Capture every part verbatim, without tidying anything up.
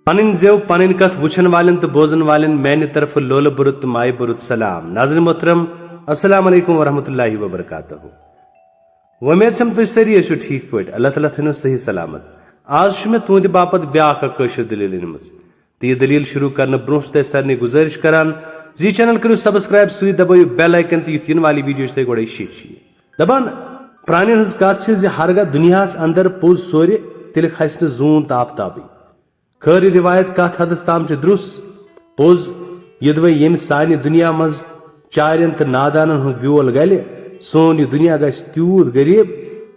پنٕنۍ زٮ۪و، پنٕنۍ کتھ وٕچھن والٮ۪ن تہٕ بوزن والٮ۪ن میانہِ طرفہٕ لولہٕ بوٚرُت تہٕ مایہِ بوٚرُت سلام۔ ناظرین محترم، السلام علیکم ورحمۃ اللہ وبرکاتہ۔ وۄمید چھم تُہۍ سٲری ٲسِو ٹھیٖک پٲٹھۍ۔ اللہ تعالیٰ تھٲینو صحیح سلامت۔ آز چھُ مےٚ تُہنٛدِ باپتھ بیاکھ اکھ کٲشِر دٔلیٖل أنمٕژ۔ تہٕ یہِ دٔلیٖل شروٗع کرنہٕ برونٛہہ چھُ تۄہہِ سارنٕے گُزٲرِش کران زِ یہِ channel کٔرِو subscribe، سۭتۍ دبٲیِو bell icon تہٕ یُتھ یِنہٕ والہِ video چھِ تۄہہِ گۄڈَے شیٚچھِ یِنۍ۔ دپان، پرانٮ۪ن ہٕنٛز کتھ چھِ زِ ہرگاہ دُنیاہس اندر پوٚز سورِ، تیٚلہِ کھسہِ نہٕ زوٗن تہٕ آفتابٕے۔ خٲرٕے، روایت کتھ حدس تام چھِ درُس۔ پوٚز، یوٚدوَے ییٚمہِ سانہِ دُنیا منٛز چارٮ۪ن تہٕ نادانن ہُنٛد بیول گلہِ، سون یہِ دُنیا گژھِ تیوٗت غریب،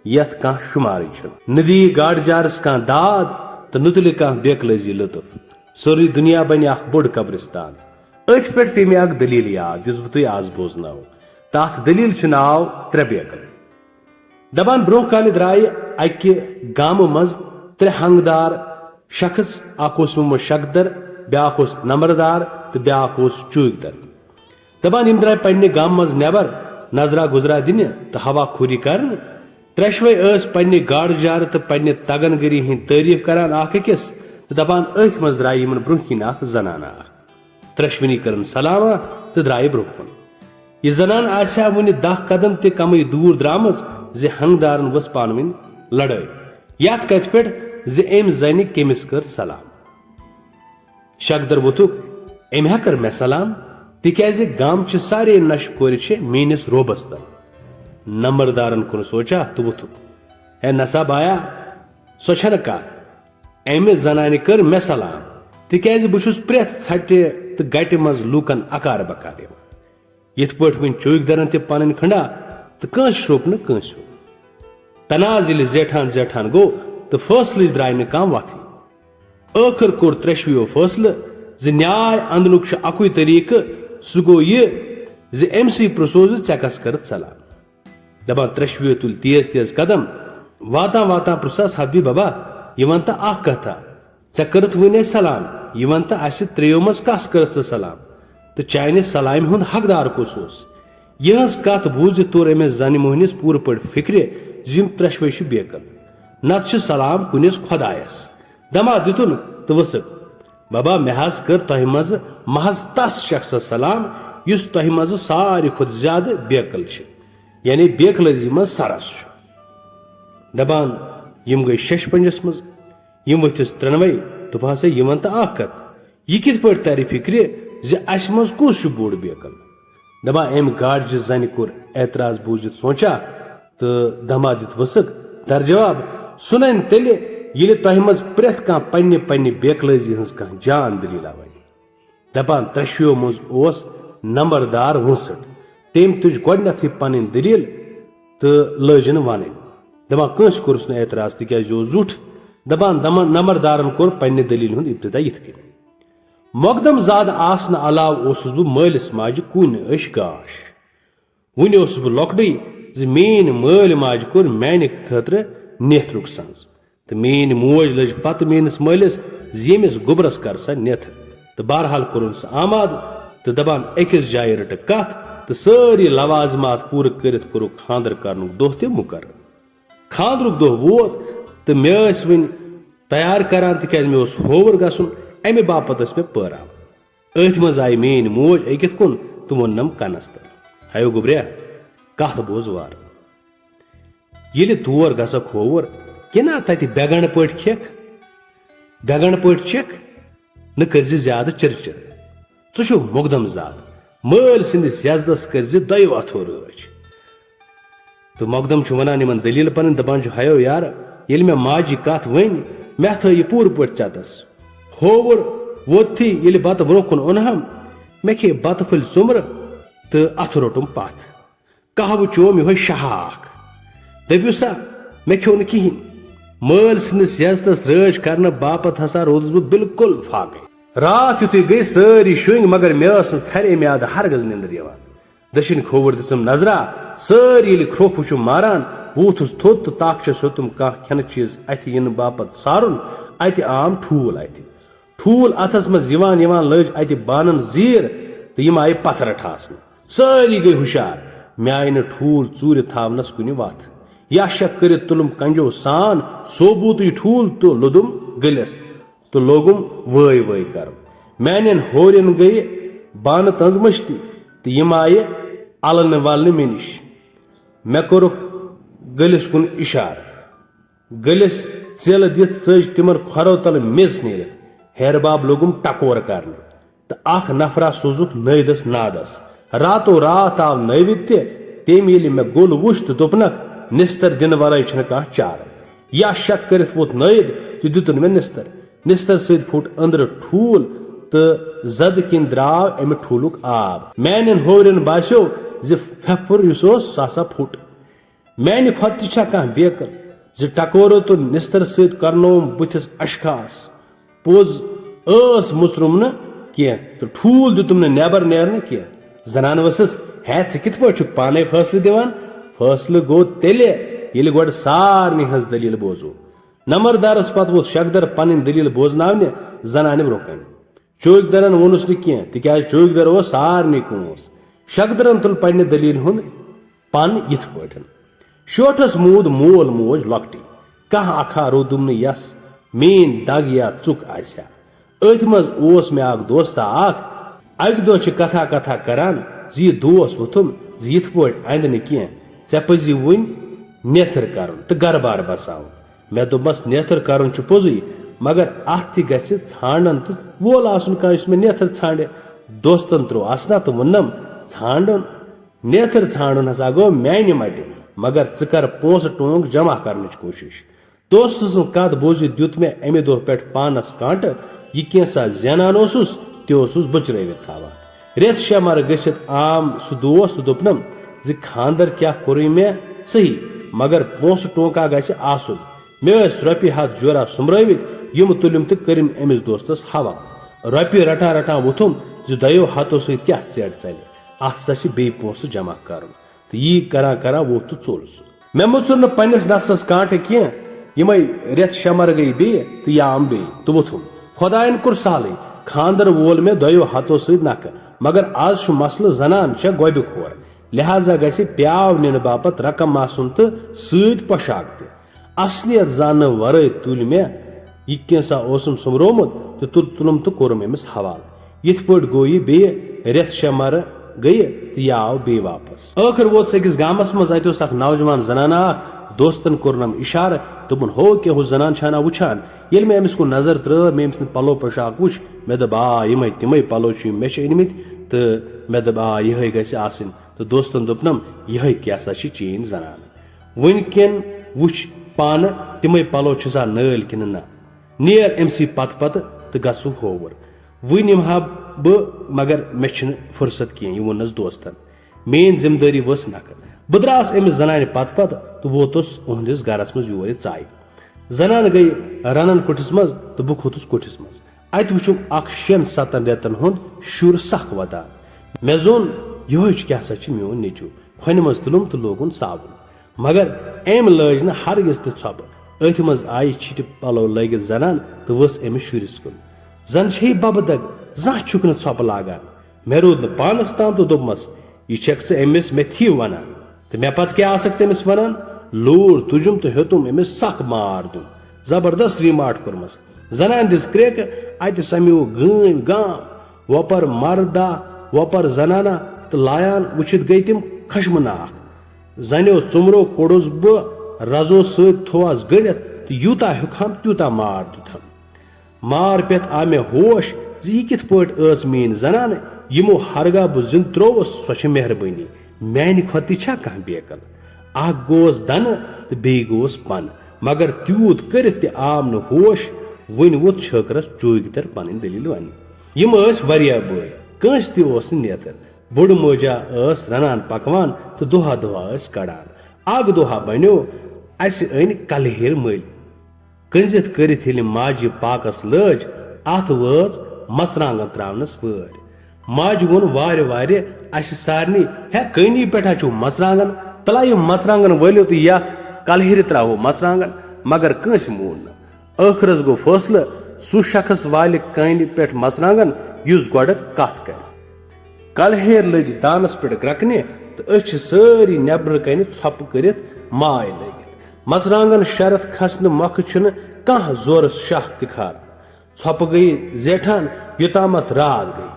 یتھ کانٛہہ شُمارٕے چھُنہٕ۔ نہٕ دِیہِ گاڈٕ جارس کانٛہہ داد، تہٕ نہٕ تُلہِ کانٛہہ بیقلٲزی لطف۔ سورُے دُنیا بنہِ اکھ بوٚڑ قبرستان۔ أتھۍ پٮ۪ٹھ پیٚیہِ مےٚ اکھ دٔلیٖل یاد، یُس بہٕ تُہۍ آز بوزناوو۔ تتھ دٔلیٖل چھُ ناو ترٛےٚ بیقل۔ دپان، برونٛہہ کالہِ درٛایہِ اکہِ گامہٕ منٛز ترٛےٚ ہنٛگدار شخص، اکھ اوس ووٚنمُت شکدر، بیٛاکھ اوس نمبردار تہٕ بیٛاکھ اوس چوٗکدر۔ دپان، یِم درٛاے پننہِ گامہٕ منٛز نٮ۪بر نظرا گُزرا دِنہِ تہٕ ہوا خوری کرنہِ۔ ترٛٮ۪شوے ٲسۍ پننہِ گاڈٕ جارٕ تہٕ پننہِ تگن گٔری ہٕنٛدۍ تعریف کران اکھ أکِس تہٕ دپان، أتھۍ منٛز درٛایہِ یِمن برونٛہہ کِنۍ اکھ زنانہ اکھ۔ ترٛٮ۪شوٕنی کٔرٕن سلامہ تہٕ درٛایہِ برونٛہہ کُن۔ یہِ زنان آسہِ ہا وُنہِ دَہ قدم تہِ کمٕے دوٗر درٛامٕژ زِ ہنٛگدارن ؤژھ پانہٕ ؤنۍ لڑٲے۔ یتھ کتھِ پٮ۪ٹھ زِ أمۍ زنہِ کٔمِس کٔر سلام۔ شکدر ووٚتھُکھ، أمۍ ہا کٔر مےٚ سلام، تِکیازِ گامچہِ سارے نشہٕ کورِ چھِ میٲنِس روبس تل۔ نمبردارن کُن سونچا تہٕ ووٚتھُکھ، ہے نسا بایا، سۄ چھنہٕ کتھ۔ أمہِ زنانہِ کٔر مےٚ سلام، تِکیازِ بہٕ چھُس پرٛٮ۪تھ ژھٹہِ تہٕ گٹہِ منٛز لوٗکن اکار بکار یِوان۔ یِتھ پٲٹھۍ وٕنۍ چوکدرن تہِ پنٕنۍ کھنڈا تہٕ کٲنٛسہِ شروپ نہٕ کٲنٛسہِ ہُنٛد۔ تنازٕ ییٚلہِ زیٹھان زیٹھان گوٚو تہٕ فٲصلٕچ درٛاے نہٕ کانٛہہ وتھٕے۔ ٲخٕر کوٚر ترٛٮ۪شوٕیو فٲصلہٕ زِ نیاے انٛدنُک چھُ اکُے طریٖقہٕ، سُہ گوٚو یہِ زِ أمۍ سٕے پرٛژھو زِ ژےٚ کس کٔرٕتھ سلام۔ دپان ترٛٮ۪شوٕیو تُلۍ تیز تیز قدم۔ واتان واتان پرٛژھس، حبیب بابا، یہِ ون تہٕ اکھ کتھا، ژےٚ کٔرٕتھ وُنۍ اسہِ سلام، یہِ ون تہٕ اسہِ ترٛیٚیو منٛز کس کٔرٕتھ ژٕ سلام؟ تہٕ چانہِ سلامہِ ہُنٛد حقدار کُس اوس؟ یِہٕنٛز کتھ بوٗزِتھ توٚر أمِس زنہِ موہنِس پوٗرٕ پٲٹھۍ فِکرِ زِ یِم ترٛٮ۪شوَے چھِ بیقل، نتہٕ چھِ سلام کُنِس خۄدایس۔ دما دِتُن تہٕ ؤژھٕکھ۔ بابا، مےٚ حظ کٔر تۄہہِ منٛزٕ محض تس شخصس سلام، یُس تۄہہِ منٛزٕ ساروی کھۄتہٕ زیادٕ بیقل چھِ، یعنی بیقلٲزی منٛز سرس چھُ۔ دپان، یِم گٔے شش پنجس منٛز۔ یِم ؤتھِس ترٛٮ۪نوَے، دوٚپہَس، ہے، یِمن تہٕ اکھ کتھ، یہِ کِتھ پٲٹھۍ ترِ فِکرِ زِ اسہِ منٛز کُس چھُ بوٚڑ بیقل؟ دپان، أمۍ گاڈجہِ زنہِ کوٚر اعتراض بوٗزِتھ سونچا تہٕ دما دِتھ ؤسٕک در جواب، سُہ ننہِ تیٚلہِ، ییٚلہِ تۄہہِ منٛز پرٛٮ۪تھ کانٛہہ پننہِ پننہِ بیقلٲزی ہٕنٛز کانٛہہ جان دٔلیٖلہ ونہِ۔ دپان، ترٛٮ۪شوٕیو منٛز اوس نمبردار وٲنٛسٹ۔ تٔمۍ تُج گۄڈٕنیتھٕے پنٕنۍ دٔلیٖل تہٕ لٲجِن ونٕنۍ۔ دپان، کٲنٛسہِ کوٚرُس نہٕ اعتراض، تِکیازِ یہِ اوس زیُٹھ۔ دپان، دمن-، نمبردارن کوٚر پننہِ دٔلیٖلہِ ہُنٛد ابتدا یِتھ کٔنۍ۔ مۄقدم زاد آسنہٕ علاوٕ اوسُس بہٕ مٲلِس ماجہِ کُنہِ أچھ گاش۔ وُنہِ اوسُس بہٕ لۄکٹُے زِ میٛٲنۍ مٲلۍ ماجہِ کوٚر میانہِ خٲطرٕ نیتھرُک سنٛز۔ تہٕ میٛٲنۍ موج لٔج پتہٕ میٛٲنِس مٲلِس زِ ییٚمِس گوٚبرس کر سا نیتھر۔ تہٕ بہرحال کوٚرُن سُہ آماد تہٕ دپان، أکِس جایہِ رٔٹٕکھ کتھ تہٕ سٲری لوازمات پوٗرٕ کٔرِتھ کوٚرُکھ خانٛدر کرنُک دۄہ تہِ مُقرر۔ خانٛدرُک دۄہ ووت تہٕ مےٚ ٲسۍ وُنہِ تیار کران، تِکیازِ مےٚ اوس ہووُر گژھُن، امہِ باپتھ ٲسۍ مےٚ پٲراوان۔ أتھۍ منٛز آیہِ میٛٲنۍ موج أکِتھ کُن تہٕ ووٚننم کنس تل، ہیو گوٚبریا، کتھ بوز وارٕ۔ ییٚلہِ تور گژھکھ ہووُر، کِنہ تتہِ بےٚ گنڈٕ پٲٹھۍ کھیکھ؟ بےٚ گنڈٕ پٲٹھۍ چیکھ؟ نہٕ کٔرزِ زیادٕ چِرٕ چِرٕ۔ ژٕ چھُکھ مۄقدم زاد۔ مٲلۍ سٕنٛدِس یزدس کٔرزِ دۄیو اتھو رٲچھ۔ تہٕ مۄقدم چھُ ونان یِمن دٔلیٖل پنٕنۍ، دپان چھُ، ہیو یارٕ، ییٚلہِ مےٚ ماجہِ کتھ ؤنۍ، مےٚ تھٲو یہِ پوٗرٕ پٲٹھۍ ژٮ۪تس۔ ہووُر ووتتھٕے ییٚلہِ بتہٕ برونٛہہ کُن اوٚنہم، مےٚ کھیٚیہِ بتہٕ پھٔلۍ ژوٚمرٕ تہٕ اتھٕ روٚٹُم پتھ۔ قہوٕ چوم یِہوٚے شاہا اکھ۔ دٔپِو سا، مےٚ کھیوٚو نہٕ کِہیٖنۍ۔ مٲلۍ سٕنٛدِس یزتس رٲچھ کرنہٕ باپتھ ہسا روٗدُس بہٕ بالکل فاقے۔ راتھ یُتھُے گٔے سٲری شۄنٛگۍ، مگر مےٚ ٲس نہٕ ژھرے میادٕ ہرگز نِندٕر یِوان۔ دٔچھِنۍ کھووُر دِژٕم نظرا، سٲری ییٚلہِ کھرٛوٚکھ وُچھُم ماران، بہٕ ووٚتھُس تھوٚد تہٕ تاکھچَس ہیوٚتُم کانٛہہ کھٮ۪نہٕ چیٖز اَتھِ یِنہٕ باپتھ سارُن، اَتہِ آم ٹھوٗل اَتھِ۔ ٹھوٗل اَتھَس منٛز یِوان یِوان لٔج اَتہِ بانَن زیٖر تہٕ یِم آیہِ پَتھرٕ ٹھاسنہٕ۔ سٲری گٔے ہُشار، مےٚ آیہِ نہٕ ٹھوٗل ژوٗرِ تھاونَس کُنہِ وَتھ۔ یا شک کٔرِتھ تُلُم کنجو سان ثوبوٗتٕے ٹھوٗل تہٕ لوٚدُم گٔلِس۔ تہٕ لوگُم وٲے وٲے کرُن۔ میانٮ۪ن ہورٮ۪ن گٔیہِ بانہٕ تنز مٔشتی تہٕ یِم آیہِ النہٕ ولنہٕ مےٚ نِش۔ مےٚ کوٚرُکھ گٔلِس کُن اِشارٕ۔ گٔلِس ژیلہٕ دِتھ ژٔج تِمن کھۄرو تلہٕ میٚژ نیٖرِتھ۔ ہیرٕ باب لوٚگُم ٹکورٕ کرنہِ تہٕ اکھ نفرا سوٗزُکھ نٲیدس نادس۔ راتو راتھ آو نٲوِد تہِ۔ تٔمۍ ییٚلہِ مےٚ گوٚل وُچھ تہٕ دوٚپنکھ، "نِستر دِنہٕ ورٲے چھُنہٕ کانٛہہ چارٕ۔" یا شک کٔرِتھ ووٚتھ نٲیِد تہٕ دیُتُن مےٚ نِستر۔ نِستر سۭتۍ پھوٚٹ أنٛدرٕ ٹھوٗل تہٕ زدٕ کِنۍ درٛاو اَمہِ ٹھوٗلُک آب۔ میانٮ۪ن ہورٮ۪ن باسیو زِ پھٮ۪پھُر یُس اوس، سُہ ہسا پھوٚٹ۔ میانہِ کھۄتہٕ تہِ چھا کانٛہہ بیقل زِ ٹکورو تہٕ نِستر سۭتۍ کرنووُم بُتھِس اشخاص؟ پوٚز ٲس مُژرُم نہٕ کینٛہہ تہٕ ٹھوٗل دیُتُم نہٕ نٮ۪بر نیرنہٕ کینٛہہ۔ زنان ؤسٕس، "ہے، ژٕ کِتھ پٲٹھۍ چھُکھ پانے فٲصلہٕ دِوان؟" فٲصلہٕ گوٚو تیٚلہِ، ییٚلہِ گۄڈٕ سارنٕے ہٕنٛز دٔلیٖل بوزو۔ نمبردارس پتہٕ ووت شکدر پنٕنۍ دٔلیٖل بوزناونہِ زنانہِ برونٛہہ کنہِ۔ چوکیدارن ووٚنُس نہٕ کینٛہہ، تِکیازِ چوکیدار اوس سارنٕے کٲنٛس۔ شکدرن تُل پننہِ دٔلیٖلہِ ہُنٛد پن یِتھ پٲٹھۍ۔ شوٹھس موٗد مول موج لۄکٹی۔ کانٛہہ اکھا روٗدُم نہٕ یس میٲنۍ دگ یا ژُک آسہِ ہا۔ أتھۍ منٛز اوس مےٚ اکھ دوستا اکھ۔ اکہِ دۄہ چھِ کتھا کتھا کران زِ یہِ دوس ووٚتھُم زِ یِتھ پٲٹھۍ اندِ نہٕ کینٛہہ۔ ژےٚ پزی وُنۍ نیتھٕر کرُن تہٕ گرٕ بار بساوُن۔ مےٚ دوٚپمس، "نیتھٕر کرُن چھُ پوٚزُے، مگر اتھ تہِ گژھِ ژھانڈن تہٕ وول آسُن کانٛہہ یُس مےٚ نیتھٕر ژھانڈِ۔" دوستن ترٛوو اسنا تہٕ ووٚننم، "ژھانڈُن، نیتھٕر ژھانڈُن ہسا گوٚو میانہِ مٹہِ، مگر ژٕ کر پونٛسہٕ ٹونٛگ جمع کرنٕچ کوٗشش۔" دوستہٕ سٕنٛز کتھ بوٗزِتھ دیُت مےٚ امہِ دۄہ پٮ۪ٹھ پانس کانٹہٕ، یہِ کینٛژھا زینان اوسُس، تہِ اوسُس بٔچرٲوِتھ تھاوان۔ رٮ۪تھ شےٚ مر گٔژھِتھ آم سُہ دوس تہٕ دوٚپنم زِ خاندر کیٛاہ کوٚرُے مےٚ صحیح، مگر پونٛسہٕ ٹونٛکا گژھِ آسُن۔ مےٚ ٲسۍ رۄپیہِ ہتھ جورا سوٚمبرٲوِتھ، یِم تُلِم تہٕ کٔرِم أمِس دوستس حوالہٕ۔ رۄپیہِ رٹان رٹان ووٚتھُم زِ دۄیو ہتو سۭتۍ کیٛاہ ژیٹ ژلہِ، اتھ سا چھِ بیٚیہِ پونٛسہٕ جمع کرُن۔ تہٕ یی کران کران ووت تہٕ ژوٚل سُہ۔ مےٚ مُژُر نہٕ پننِس نفسس کانٹہٕ کینٛہہ۔ یِمے رٮ۪تھ شےٚ مر گٔیہِ بیٚیہِ تہٕ یام بیٚیہِ تہٕ ووٚتھُم۔ خۄداین کوٚر سہلٕے، خاندر وول مےٚ دۄیو ہتو سۭتۍ نکھٕ، مگر از چھُ مسلہٕ زنان چھےٚ گۄبہِ کھور، لہذا گژھِ پیاو نِنہٕ باپتھ رقم آسُن تہٕ سۭتۍ پۄشاک تہِ۔ اصلیت زاننہٕ ورٲے تُلۍ مےٚ یہِ کینٛژھا اوسُم سوٚمبرومُت تہٕ تُل-، تُلُم تہٕ کوٚرُم أمِس حوالہٕ۔ یِتھ پٲٹھۍ گوٚو یہِ بیٚیہِ رٮ۪تھ شےٚ مرٕ گٔیہِ تہٕ یہِ آو بیٚیہِ واپس۔ ٲخٕر ووت سُہ أکِس گامس منٛز، اتہِ اوس اکھ نوجوان زنانہ اکھ، دوستن کوٚرنم اشارٕ، دوٚپُن، "ہو کیٛاہ ہُہ زنان چھا نا وٕچھان؟" ییٚلہِ مےٚ أمِس کُن نظر ترٲو، مےٚ أمۍ سٕنٛدۍ پلو پوشاک وٕچھ، مےٚ دوٚپ، "آ، یِمے تِمے پلو چھِ یِم مےٚ چھِ أنۍ مٕتۍ۔" تہٕ مےٚ دوٚپ، "آ، یِہے گژھِ آسٕنۍ۔" تہٕ دوستن دوٚپنم، "یِہے کیٛاہ سا چھِ چٲنۍ زنانہٕ؟ وٕنۍ کٮ۪ن وٕچھ پانہٕ، تِمے پلو چھِ سا نٲلۍ کِنہٕ نہ؟ نیر أمۍ سٕے پتہٕ پتہٕ تہٕ گژھو ہووُر۔ وٕنۍ یِمہٕ ہا بہٕ، مگر مےٚ چھِنہٕ فرصت کینٛہہ۔" یہِ ووٚننس دوستن۔ میٲنۍ ذمہٕ دٲری ؤژھ نکھٕ۔ بہٕ درٛاس أمِس زنانہِ پتہٕ پتہٕ تہٕ ووتُس اُہندِس گرس منٛز یورِ ژایہِ۔ زنان گٔیہِ رنن کُٹھِس منٛز تہٕ بہٕ کھوٚتُس کُٹھِس منٛز۔ اتہِ وُچھُم اکھ شٮ۪ن ستن رٮ۪تن ہُنٛد شُر سکھ ودان۔ مےٚ زون، یِہوے چھُ کیٛاہ سا چھُ میون نیٚچو۔ کھۄنہِ منٛز تُلُم تہٕ لوگُن ژاوُن۔ مگر أمۍ لٲج نہٕ ہرگز تہِ ژھۄپہٕ۔ أتھۍ منٛز آیہِ چھِٹہِ پلو لٲگِتھ زنان تہٕ ؤژھ أمِس شُرِس کُن۔ زن چھے ببہٕ دگ، زانٛہہ چھُکھ نہٕ ژھۄپہٕ لاگان۔ مےٚ روٗد نہٕ پانس تام تہٕ دوٚپمس، "یہِ چھکھ ژٕ أمِس مےٚ تھی ونان؟ تہٕ مےٚ پتہٕ کیٛاہ آسکھ ژٕ أمِس ونان؟" لوٗر تُجُم تہٕ ہیوٚتُم أمِس سخ مار دیُن۔ زبردست ریماٹ کوٚرمس۔ زنانہِ دِژ کرٛیکہٕ، اتہِ سمیوو گٲمۍ گام۔ وۄپر مردا، وۄپر زنانہ تہٕ لایان وٕچھِتھ گٔیہِ تِم خشمناک۔ زنیو ژُمرو کوٚڑُس بہٕ رزو سۭتۍ تھووس گٔنڈِتھ تہٕ یوٗتاہ ہیوٚکہم تیوٗتاہ مار دیُتہم۔ مار پٮ۪تھ آو مےٚ ہوش زِ یہِ کِتھ پٲٹھۍ ٲس میٲنۍ زنانہٕ، یِمو ہرگاہ بہٕ زِندٕ ترٛووُس، سۄ چھےٚ مہربٲنی۔ میانہِ کھۄتہٕ تہِ چھا کانٛہہ بیقل؟ اکھ گوس دنہٕ تہٕ بیٚیہِ گوس پنہٕ، مگر تیوٗت کٔرِتھ تہِ آو نہٕ ہوش۔ وُنہِ ووٚتھ چھٲکرس چوکیدار پنٕنۍ دٔلیٖل وننہِ۔ یِم ٲسۍ واریاہ بٲے، کٲنٛسہِ تہِ اوس نہٕ نیتر۔ بُڈٕ موجا ٲس رنان پکوان تہٕ دۄہا دۄہا ٲسۍ کڑان۔ اکھ دۄہا بنیو، اسہِ أنۍ کلہٕ ہیرِ مٔلۍ۔ کنزِتھ کٔرِتھ ییٚلہِ ماجہِ پاکس لٲج، اتھ وٲژ مرژٕوانٛگن تراونس وٲرۍ۔ ماجہِ ووٚن وارِ وارِ اسہِ سارنٕے، "ہے، کٲنی پٮ۪ٹھ ہا چھِو مرژٕوانٛگن؟ تلا یِم مرژٕوانٛگن وٲلِو تہٕ یتھ کلہٕ ہیرِ تراوو مرژٕوانٛگن۔" مگر کٲنٛسہِ مون نہٕ۔ ٲخرس گوٚو فٲصلہٕ، سُہ شخص والہِ کانہِ پٮ۪ٹھ مرژٕوانٛگن، یُس گۄڈٕ کتھ کرِ۔ کلہٕ ہیر لٔج دانس پٮ۪ٹھ گرکنہِ تہٕ أسۍ چھِ سٲری نٮ۪برٕ کنہِ ژھۄپہٕ کٔرِتھ ماے لٲگِتھ۔ مرژٕوانٛگن شرتھ کھسنہٕ مۄکھٕ چھُنہٕ کانٛہہ زورس شاہ تہِ کھاران۔ ژھۄپہٕ گٔیہِ زیٹھان، یوٚتامَتھ راتھ گٔیہِ۔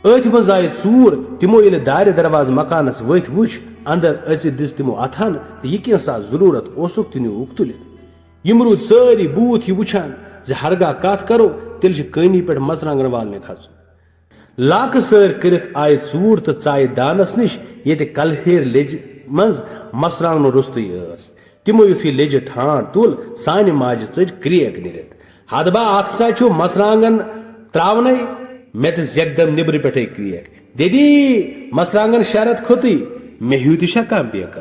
أتھۍ منٛز آیہِ ژوٗر۔ تِمو ییٚلہِ دارِ دروازٕ مکانس ؤتھۍ وُچھ، اندر أژِتھ دِژ تِمو اتھن تہٕ یہِ کینٛژھا ضروٗرت اوسُکھ، تہِ نیوٗکھ تُلِتھ۔ یِم روٗدۍ سٲری بوٗتھ یہِ وُچھان زِ ہرگاہ کتھ کرو، تیٚلہِ چھِ کٲنی پٮ۪ٹھ مرژٕوانٛگن والنہِ کھژُن۔ لاکہٕ سٲرۍ کٔرِتھ آیہِ ژوٗر تہٕ ژایہِ دانس نِش، ییٚتہِ کلہیرِ لیٚجہِ منٛز مرژٕوانٛگنہٕ روٚستُے ٲس۔ تِمو یُتھُے لیٚجہِ ٹھانڈ تُل، سانہِ ماجہِ ژٔج کرٛیک نیٖرِتھ۔ ہتہٕ با، اتھ سا چھُ مرژٕوانٛگن تراونَے۔ مےٚ دِژ یکدم نیبرٕ پٮ۪ٹھَے کرٛیک، "دیدی، مرژٕوانٛگن شرط کھوٚتُے، مےٚ ہیوٗ تہِ چھا کانٛہہ بیکل؟"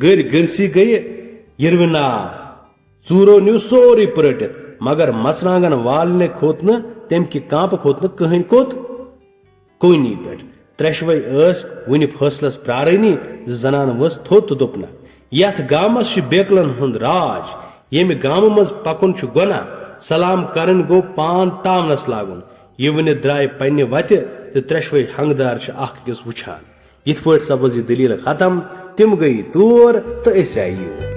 گٔرۍ گٔرسی گٔیہِ یِروِنار۔ ژوٗرو نیوٗ سورُے پرٛٹِتھ، مگر مرژٕوانٛگن والنہِ کھوٚت نہٕ، تمہِ کہِ کامپہٕ کھوٚت نہٕ کٕہٕنۍ کوٚت۔ کونی پٮ۪ٹھ۔ ترٛٮ۪شوَے ٲسۍ وُنہِ فٲصلس پرٛارٲنی زِ زنان ؤژھ تھوٚد تہٕ دوٚپنکھ، "یتھ گامس چھُ بیکلن ہُنٛد راج، ییٚمہِ گامہٕ منٛز پکُن چھُ گۄناہ، سلام کرٕنۍ گوٚو پان تاونس لاگُن۔" یہِ ؤنِتھ درٛایہِ پننہِ وتہِ تہٕ ترٛٮ۪شوَے ہنٛگدار چھِ اکھ أکِس وُچھان۔ یِتھ پٲٹھۍ سپٕز یہِ دٔلیٖل ختم، تِم گٔیہِ تور تہٕ أسۍ آیہِ یور۔